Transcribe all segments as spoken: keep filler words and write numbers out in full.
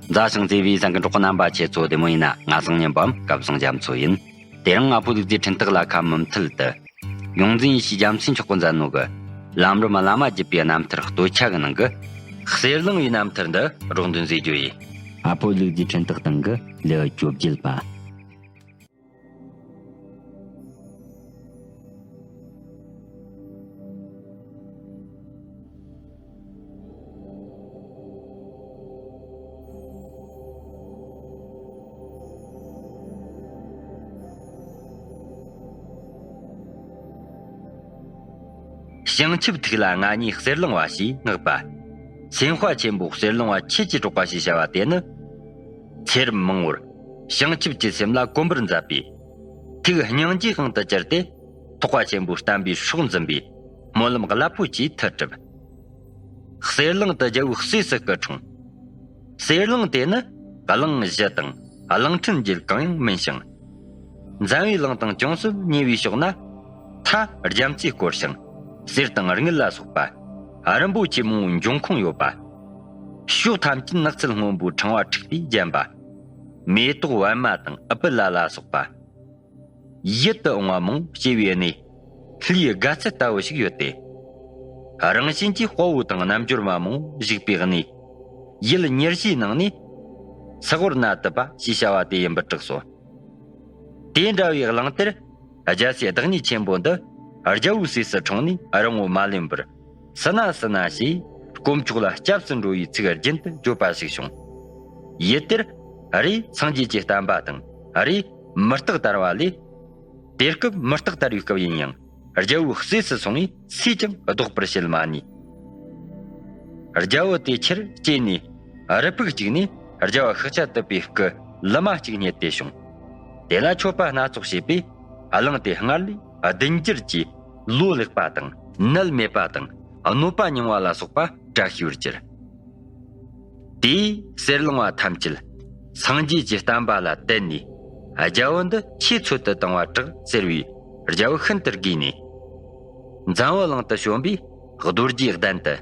མཛའ་ཞིང་བརྩེ་བའི་གསན་མཁན་གྲོགས་པོ་རྣམ་པ་ཁྱེད་ཚོ་བདེ་མོ་ཡིན་ན། ང་བཟང་ཉན་པའམ་སྐལ་བཟང་རྒྱ་མཚོ་ཡིན། དེ་རིང་ང་ཕོ་ལུག་རྫིའི་འཕྲིན་སྟེགས་ལ་ཁ་མུ་མཐུད་དུ། ཡོངས་འཛིན་ཡེ་ཤེས་རྒྱ་མཚོས་མཆོག་གིས་མཛད་ནོ་གི། ལམ་རིམ་བླ་མ་བརྒྱུད་པའི་རྣམ་ཐར་སྟོད་ཆ་གི་ནང་གི། གསེར་གླིང་བའི་རྣམ་ཐར་འདི་རོགས་འདོན་མཛད་རྒྱུ་ཡིན། ང་ཕོ་ལུག་རྫིའི་འཕྲིན་སྟེགས་སྟེང་གི་ལེའུ་བཅོ་བརྒྱད་པ། བྱང་ཆུབ་ཐིག་ལེ་མངའ་བརྙེས་གསེར་གླིང་བ་ཞེས་བསྔགས་པ། སེམས་དཔའ་ཆེན་པོ་གསེར་གླིང་བ་ཆོས་ཀྱི་གྲགས་པ་ཞེས་བྱ་བ་དེ་ནི། ཚེ་རབས་མང་པོར་བྱང་ཆུབ་ཀྱི་སེམས་ལ་གོམས་པར་མཛད་པའི་ཐུགས་སྙིང་རྗེའི་དབང་དུ་གྱུར་ཏེ། ཐེག་པ་ཆེན་པོའི་བསྟན་པའི་སྲོག་འཛིན་པའི་སྨོན་ལམ་རླབས་པོ་ཆེའི་མཐུ་གྲུབ། གསེར་གླིང་དུ་རྒྱལ་པོའི་སྲས་སུ་སྐུ་འཁྲུངས། གསེར་གླིང་དེ་ནི་གླིང་བཞི་དང་གླིང་ཕྲན་བརྒྱད་གང་ཡང་མིན་ཞིང་། འཛམ་བུའི་གླིང་དང་ཅུང་ཟད་ཉེ་བའི་ཕྱོགས་ན། མཐའ་རྒྱ་མཚོས་བསྐོར་ཞིང་གསེར་དང་དངུལ་ལ་སོགས་པ་རིན་པོ་ཆེ་མང་པོའི་འབྱུང་ཁུངས་ཡོད་པ། ཕྱོགས་ཐམས་ཅད་ནགས་ཚལ་སྔོན་པོའི་ཕྲེང་བ་འཁྲིགས་པས་བརྒྱན་པ། མེ་ཏོག་པདྨ་དང་ཨུཏྤ་ལ་ལ་སོགས་པ། ཡིད་དུ་འོང་བ་མང་པོ་སྐྱེ་བའི་གནས། ལྷའི་དགའ་ཚལ་ལྟ་བུ་ཞིག་ཡོད་དེ། རང་བཞིན་གྱིས་དཔའ་བོ་དང་རྣལ་འབྱོར་མ་མང་པོ་བཞུགས་པའི་གནས། ཡུལ་ཉེར་བཞིའི་ནང་ནས། སི་ཧོར་ན་དུ་པ་ཞེས་བྱ་བ་དེ་ཡིན་པར་གྲགས་སོ། དེ་འདྲ་བའི་གླིང་དེར། རྒྱལ་སྲས་བདག་ཉིད་ཆེན་པོ་འདི། རྒྱལ་པོའི་སྲས་སུ་འཁྲུངས་ནས་རིང་པོ་མ་ལོན་པར། སུ་ན་སུ་ན་ཞེས་དཀོན་མཆོག་ལ་སྐྱབས་སུ་འགྲོ་བའི་ཚིག་རྒྱུན་དུ་བརྗོད་པ་ཞིག་བྱུང་། ཡུལ་དེར་རས་སངས་རྒྱས་ཀྱི་བསྟན་པ་དང་རས་མུ་སྟེགས་དར་བ་ལས། དེ་སྐབས་མུ་སྟེགས་དར་བའི་སྐབས་ཡིན་ཡང་རྒྱལ་པོའི་སྲས་སུ་སོང་བས་སུས་ཀྱང་བཟློག་པར་བྱེད་མ་ནུས། རྒྱལ་པོ་དེ་ཆེར་སྐྱེས་ནས་རུ་ཕུག་གཅིག་ནས་རྒྱལ་པོ་ཤཱཀྱ་ཐུབ་པའི་སྐུ་ལི་མ་གཅིག་རྙེད་དེ་བྱུང་། དེ་ལ་མཆོད་པ་སྣ་ཚོགས་བྱས་པས་གླིང་དེ་སྔར་ལས་བདུན་འགྱུར་གྱིས་ལོ་ལེགས་པ་དང་ནད་མེད་པ་དང་གནོད་པ་ཉུང་བ་ལ་སོགས་པ་བཀྲ་ཤིས་པར་གྱུར། དེས་གསེར་གླིང་བ་ཐམས་ཅད་སངས་རྒྱས་ཀྱི་བསྟན་པ་ལ་བརྟེན་ནས་རྒྱལ་པོ་འདི་ཆེས་འཚོལ་དུ་བཏང་བར་གྲགས་ཟེར་བས་རྒྱལ་པོ་ཤིན་ཏུ་དགོས་ནས། འཛམ་བུ་གླིང་དུ་བྱོན་པས་རྡོ་རྗེའི་གདན་དུ་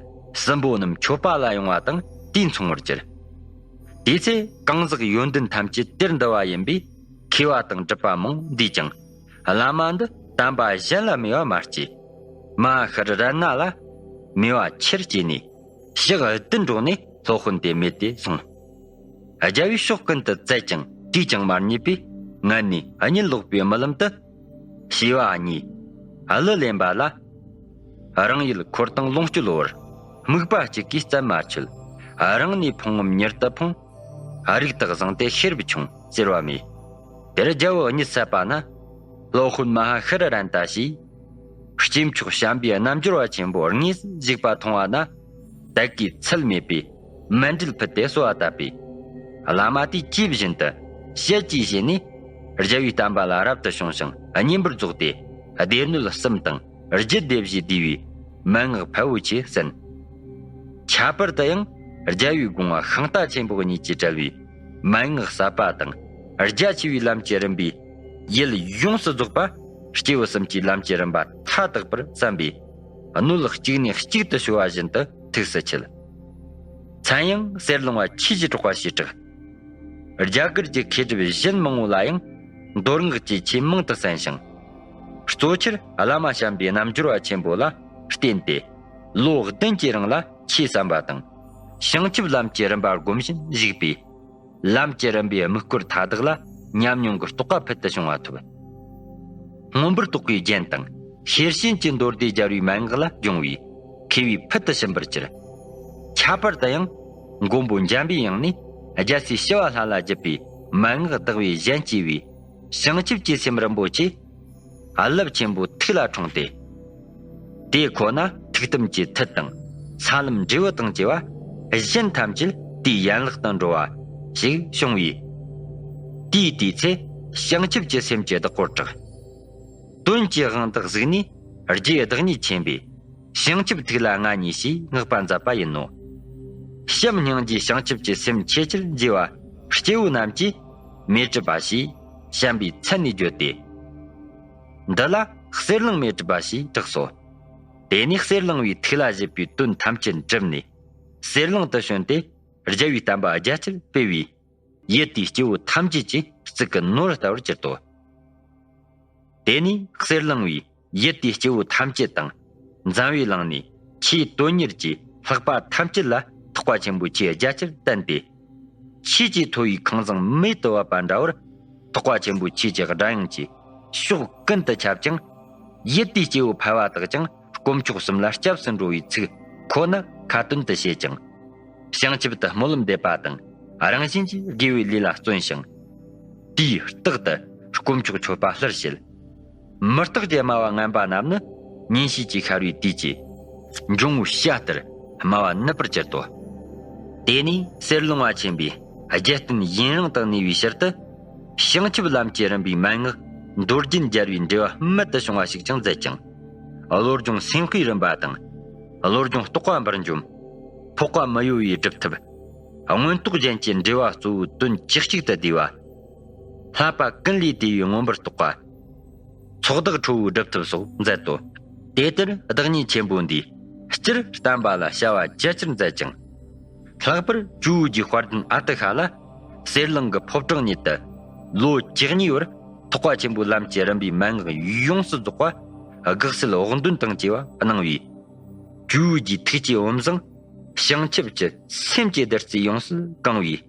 སྲིན་པོ་རྣམས་མཆོད་པ་ལ་ཡོང་བ་དང་དེས་མཚུངས་པར་གྱུར། དེའི་ཚེ་གང་ཟག་ཡོན་ཏན་ཐམས་ཅད་དེར་འདུ་བ་ཡིན་པས་མཁས་པ་དང་གྲུབ་པ་མང་འདུས་ཀྱང་བླ་མ་འདི་དམ་པ་གཞན་ལ་མོས་པ་མ་སྐྱེས། མ་ཧཱ་ཤྲཱི་ལ་ལ་མོས་པ་ཆེར་སྐྱེས་ནས་ཞག་བདུན་འགྲོགས་ནས་སློབ་དཔོན་དེ་མེད་དེ་སོང་། རྒྱལ་པོས་ཕྱོགས་ཀུན་ཏུ་བཙལ་ཀྱང་དུས་ཀྱང་མ་རྙེད་པས་ངལ་ནས་གཉིད་ལོག་པའི་རྨི་ལམ་དུ། བྱིས་པ་གཉིས་གླུ་ལེན་པ་ལ། རང་ཡུལ་འཁོར་དང་ལོངས་སྤྱོད་བོར། སྨུག་པ་གཅིག་གིས་རྩད་མ་ཆོད། རང་ནས་ཕུང་ངམ་མྱུར་དུ་ཕུང་། རིགས་དག་བཟང་སྟེ་ཤེས་རབ་ཆུང་ཟེར་བ་མེད། དེར་རྒྱལ་པོ་གཉིད་སད་པ་ན། སློབ་དཔོན་མ་ཧཱ་ཤྲཱི་ལ་ད་ཞེས། སྐྱེས་མཆོག་བྱམས་པའི་རྣལ་འབྱོར་པ་ཆེན་པོ་དངོས་སུ་བཞུགས་པ་མཐོང་བ་ན། དད་གུས་ཚད་མེད་པས་མཎྜལ་ཕུལ་ཏེ་གསོལ་བ་བཏབ་པས། བླ་མ་དེས་ཇི་བཞིན་དུ་ཞལ་གྱིས་བཞེས་ནས་རྒྱལ་པོའི་བསྟན་པ་ལ་རབ་ཏུ་བྱུང་ཞིང་བསྙེན་པར་རྫོགས་ཏེ། སྡེ་སྣོད་གསུམ་དང་རྒྱུད་སྡེ་བཞིའི་བསྡུས་པའི་མན་ངག་ཕལ་པོ་ཆེ་གསན། ཁྱད་པར་དུ་ཡང་རྒྱལ་པོའི་དགོངས་པ་ཤིང་རྟ་ཆེན་པོ་གཉིས་ཀྱིས་བཀྲལ་བའི་མན་ངག་ཟབ་པ་དང་རྒྱ་ཆེ་བའི་ལམ་གྱི་རིམ་པའི་ཡུལ་ཡོངས་སུ་རྫོགས་པ། སྐྱེས་བུ་གསུམ་གྱི་ལམ་གྱི་རིམ་པ་མཐའ་དག་པར་བསམ་པས། སྣོད་གཅིག་ནས་གཅིག་ཏུ་གཤོལ་བ་བཞིན་དུ་ཐུགས་སུ་ཆུད། མཚན་ཡང་གསེར་གླིང་བ་ཆོས་ཀྱི་གྲགས་པ་ཞེས་གྲགས། རྒྱ་གར་གྱི་མཁས་གྲུབ་གཞན་མང་པོ་ལ་ཡང་མདོ་སྔགས་ཀྱི་ཆོས་མང་དུ་གསན་ཞིང་། གཙོ་ཆེར་བླ་མ་བྱམས་པའི་རྣལ་འབྱོར་པ་ཆེན་པོ་ལ་བརྟེན་ཏེ། ལོ་བདུན་གྱི་རིང་ལ་ཆོས་བསམ་པ་དང་། བྱང་ཆུབ་ལམ་གྱི་རིམ་པ་སྒོམ་བཞིན་བཞུགས་པས། ལམ་གྱི་རིམ་པའི་དམིགས་སྐོར་མཐའ་དག་ལ་ཉམས་མྱོང་གི་རྟོགས་པ་ཕུལ་དུ་བྱུང་བ་ཐོབ། མངོན་པར་རྟོགས་པའི་རྒྱན་དང་ཤེར་ཕྱིན་གྱི་མདོ་སྡེ་སྦྱར་བའི་མན་ངག་ལ་སྦྱོང་བའི་མཁས་པས་ཕུལ་དུ་ཕྱིན་པར་གྱུར། ཁྱད་པར་དུ་ཡང་མགོན་པོ་འཇམ་པའི་དབྱངས་ནས་རྒྱལ་སྲས་ཞི་བ་ལྷ་ལ་བརྒྱུད་པའི་མན་ངག་བདག་པོས་གཞན་གཅེས་པའི་བྱང་ཆུབ་ཀྱི་སེམས་རིན་པོ་ཆེ་རླབས་ཆེན་པོ་ཐུགས་ལ་འཁྲུངས་ཏེ། དེ་ཁོ་ན་ཐུགས་དམ་གྱི་མཐུ་དང་ས་ལམ་འབྲས་བུ་དང་བཅས་པ་གཞན་ཐམས་ཅད་དེའི་ཡན་ལག་ཏུ་འགྲོ་བ་ཞིག་བྱུང་བས། དེའི་དུས་ཚེ་བྱང་ཆུབ་ཀྱི་སེམས་ཀྱི་བདག་པོར་གྲགས། དོན་གྱི་དབང་དུ་གཟིགས་ནས་རྒྱུའི་བདག་ཉིད་ཆེན་པོས་བྱང་ཆུབ་ཐིག་ལེ་མངའ་བརྙེས་ཞེས་བསྔགས་པ་མཛད་པ་ཡིན་ནོ། བྱམས་སྙིང་རྗེའི་བྱང་ཆུབ་ཀྱི་སེམས་ཆེས་ཆེར་རྒྱས་པ་སྐྱེས་བུ་རྣམས་ཀྱིས་མེ་ཏྲི་པ་ཞེས་བྱམས་པའི་མཚན་ནས་བརྗོད་དེ། འདི་ལ་གསེར་གླིང་མེ་ཏྲི་པ་ཞེས་གྲགས་སོ། དེ་ནས་གསེར་གླིང་བའི་ཐིག་ལེ་བཞི་པའི་དོན་ཐམས་ཅད་གྲུབ་ནས་གསེར་གླིང་དུ་བྱོན་ཏེ། རྒྱལ་བའི་བསྟན་པ་རྒྱ་ཆེར་སྤེལ་བའི་ཡུལ་དེའི་སྐྱེ་བོ་ཐམས་ཅད་ཀྱི་གཙུག་གི་ནོར་ལྟ་བུར་གྱུར་ཏོ། དེ་ནས་གསེར་གླིང་བའི་ཡུལ་དེའི་སྐྱེ་བོ་ཐམས་ཅད་དང་འཛམ་བུའི་གླིང་ནས་ཆེས་དོན་གཉེར་གྱི་ལྷག་པ་ཐམས་ཅད་ལ་ཐེག་པ་ཆེན་པོའི་ཆོས་རྒྱ་ཆེར་བསྟན་ཏེ། ཆོས་ཀྱི་མཐོ་བའི་ཁང་བཟང་མེད་དུ་བབ་པ་འདྲ་བར་ཐེག་པ་ཆེན་པོའི་ཆོས་ཀྱི་སྒྲ་དབྱངས་ཀྱིས་ཕྱོགས་ཀུན་ཏུ་ཁྱབ་ཅིང་། ཡུལ་དེའི་སྐྱེ་བོ་ཕལ་བ་དག་ཀྱང་དཀོན་མཆོག་གསུམ་ལ་སྐྱབས་སུ་འགྲོ་བའི་ཚིག་ཁོ་ན་ཁ་ཏོན་དུ་བྱེད་ཅིང་། བྱང་ཆུབ་ཏུ་སྨོན་ལམ་འདེབས་པ་དང་རང་བཞིན་གྱིས་དགེ་བའི་ལས་ལ་བརྩོན་ཞིང་། དུས་རྟག་ཏུ་དཀོན་མཆོག་མཆོད་པ་སླར་བྱེད། མི་རྟག་གི་སྨྲ་བ་ངན་པ་རྣམས་ནི་ཉིན་ཞག་གི་ཤར་བའི་དུས་ཀྱི་འབྱུང་བའི་བྱ་ལྟར་སྨྲ་བ་ནུབ་པར་གྱུར་ཏོ། དེ་ནས་གསེར་གླིང་བ་ཆེན་པོས་རྒྱལ་བསྟན་ཡུན་རིང་དུ་གནས་པའི་ཕྱིར་དུ། བྱང་ཆུབ་ལམ་གྱི་རིམ་པའི་མན་ངག་མདོ་རྒྱན་སྦྱར་བའི་འགྲེལ་བ་རྨད་དུ་བྱུང་བ་ཞིག་ཀྱང་མཛད་ཅིང་། བློ་སྦྱོང་སེམས་དཔའི་རིམ་པ་དང་། བློ་སྦྱོང་རྟོག་པ་འབུར་འཇོམས། འཕགས་པ་མི་གཡོ་བའི་སྒྲུབ་ཐབས། མངོན་རྟོགས་རྒྱན་གྱི་འགྲེལ་བ་གཙོ་བོའི་དོན་ཅི་གཅིག་ཏུ་བསྡུས་པ། བསླབ་པ་ཀུན་ལས་བཏུས་པའི་མངོན་པར་རྟོགས་པ། ཚོགས་བདག་ཁྲོ་བོའི་སྒྲུབ་ཐབས་སོགས་མཛད་དོ། དེ་ལྟར་བདག་ཉིད་ཆེན་པོ་འདིས་སྤྱིར་བསྟན་པ་ལ་བྱ་བ་རྒྱ་ཆེར་མཛད་ཅིང་། ལྷག་པར་ཇོ་བོ་རྗེ་དཔལ་ལྡན་ཨ་ཏི་ཤ་ལ་གསེར་གླིང་གི་ཕོ་བྲང་ཉིད་དུ་ལོ་བཅུ་གཉིས་བར་ཐེག་པ་ཆེན་པོའི་ལམ་གྱི་རིམ་པའི་མན་ངག་ཡོངས་སུ་རྫོགས་པ་དགག་སེལ་བོགས་འདོན་དང་བཅས་པ་གནང་བས། ཇོ་བོ་རྗེའི་ཐུགས་ཀྱི་འོད་བཟང་བྱང་ཆུབ་ཀྱི་སེམས་ཀྱི་བདུད་རྩི་ཡོངས་སུ་གང་བས།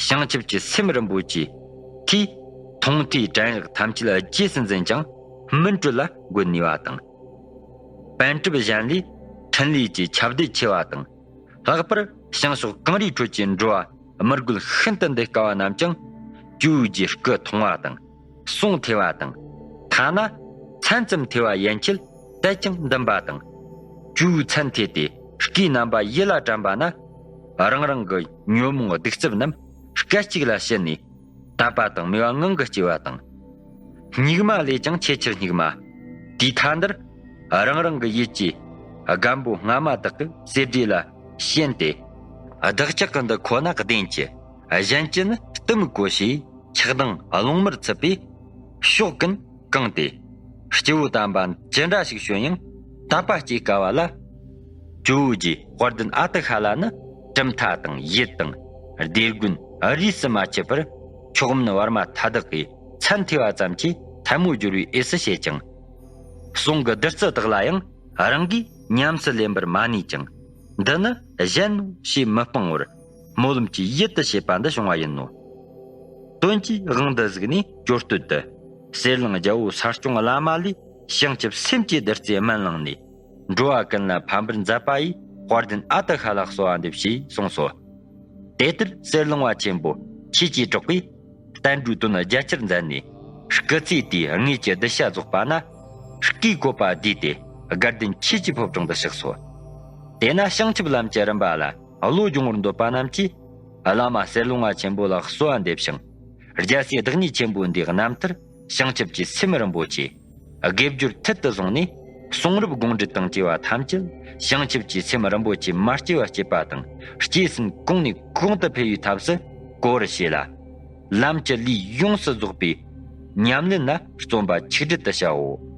བྱང་ཆུབ་ཀྱི་སེམས་རིན་པོ་ཆེ་དེས་མཐོང་ཐོས་དྲན་གཡོ་ཐམས་ཅད་རྗེས་སུ་འཛིན་ཅིང་སྨིན་གྲོལ་ལ་འགོད་ནུས་པ་དང་། པཎ་གྲུབ་གཞན་ལས་ཕྲིན་ལས་ཀྱི་ཁྱབ་གདལ་ཆེ་བ་དང་། ལྷག་པར་བྱང་ཕྱོགས་གངས་རིའི་ཁྲོད་ཀྱི་འགྲོ་བ་མི་རྒོད་ཤིན་ཏུ་འདི་དཀའ་བ་རྣམས་ཀྱང་ཇོ་བོ་རྗེའི་སྐུ་མཐོང་བ་དང་། གསུང་ཐོས་པ་དང་། ཐ་ན་མཚན་ཙམ་ཐོས་པ་ཡན་ཆད་དད་ཅིང་འདུན་པ་དང་། ཇོ་བོའི་མཚན་ཐོས་ཏེ་སྐུའི་རྣམ་པ་ཡིད་ལ་དྲན་པ་ན། རང་རང་གི་ཉོན་མོངས་གདུག་རྩུབ་རྣམས་སྐད་ཅིག་ལ་ཞི་ནས་དད་པ་དང་མོས་པ་ངང་གིས་སྐྱེ་བ་དང་། སྙིགས་མ་ལས་ཀྱང་ཆེས་ཆེར་སྙིགས་མ། དེའི་མཐའ་འདིར་རང་རང་གི་ཡིད་ཀྱི་རྒན་པོ་སྔ་མ་དག་གི་གསེར་བྲིས་ལ་ཞེན་ཏེ། བདག་ཅག་གི་འདི་ཁོ་ན་བདེན་གྱི། གཞན་གྱི་ནི་གཏི་མུག་གོ་ཞེས་ཆགས་སྡང་རླུང་མར་ཚུད་པས་ཕྱོགས་ཀུན་གང་སྟེ། སྐྱེ་བོ་དམ་པ་ཅི་འདྲ་ཞིག་བྱོན་ཡང་དད་པ་སྐྱེ་དཀའ་བ་ལ། ཇོ་བོ་རྗེ་དཔལ་ལྡན་ཨ་ཏི་ཤ་ལ་ནི་གྲུབ་མཐའ་དང་ཡུལ་དང་སྡེ་དགོན་རིས་སུ་མ་ཆད་པར་མཆོག་དམན་བར་མ་མཐའ་དག་གི་མཚན་ཐོས་པ་ཙམ་གྱིས་ཐལ་མོ་སྦྱོར་བའི་འོས་སུ་བྱེད་ཅིང་། གསུང་གི་བདུད་རྩི་དག་ལ་ཡང་རང་གིས་ཉམས་སུ་ལེན་པར་མ་ནུས་ཀྱང་། འདི་ནི་གཞན་ནོ་ཞེས་མི་སྤང་བར་སྨོན་ལམ་གྱི་ཡུལ་དུ་བྱེད་པ་འདི་བྱུང་བ་ཡིན་ནོ། དོན་གྱི་དབང་འདི་གཟིགས་ནས་ཅོར་སྟོད་དུ་གསེར་གླིང་རྒྱལ་པོ་ས་སྐྱོང་བླ་མ་ལས་བྱང་ཆུབ་སེམས་ཀྱི་བདུད་རྩི་སྨན་བླངས་ནས། འགྲོ་བ་ཀུན་ལ་ཕན་པར་མཛད་པ་ཡི་དཔལ་ལྡན་ཨ་ཏི་ཤ་ལ་གསོལ་བ་འདེབས་ཞེས་གསུངས་སོ། དེ་ལྟར་གསེར་གླིང་བ་ཆེན་པོ་ཆོས་ཀྱི་གྲགས་པས་བསྟན་འགྲོའི་དོན་རྒྱ་ཆེར་མཛད་ནས། སྐུ་ཚེ་དེའི་དངོས་ཀྱི་གདུལ་བྱ་རྫོགས་པ་ན། སྐུའི་བཀོད་པ་བསྡུས་ཏེ་དགའ་ལྡན་ཆོས་ཀྱི་ཕོ་བྲང་དུ་གཤེགས་སོ། དེས་ན་བྱང་ཆུབ་ལམ་གྱི་རིམ་པ་ལ་བློ་སྦྱོང་བར་འདོད་པ་རྣམས་ཀྱིས། བླ་མ་གསེར་གླིང་བ་ཆེན་པོ་ལ་གསོལ་བ་འདེབས་ཤིང་། རྒྱལ་སྲས་བདག་ཉིད་ཆེན་པོ་འདིའི་རྣམ་ཐར་བྱང་ཆུབ་ཀྱི་སེམས་རིན་པོ་ཆེ། དགེ་སྦྱོར་མཐིལ་དུ་བཟུང་ནས་གསུང་རབ་དགོངས་འགྲེལ་དང་བཅས་པ་ཐམས་ཅད་བྱང་ཆུབ་ཀྱི་སེམས་རིན་པོ་ཆེ་མ་སྐྱེས་པ་སྐྱེས་པ་དང་སྐྱེས་ཟིན་གོང་ནས་གོང་དུ་འཕེལ་བའི་ཐབས་སུ་གོ་བར་བྱས་ལ། ལམ་གྱི་ལུས་ཡོངས་སུ་རྫོགས་པའི་ཉམས་ལེན་ལ་བརྩོན་པ་ཆིག་སྒྲིལ་དུ་བྱའོ།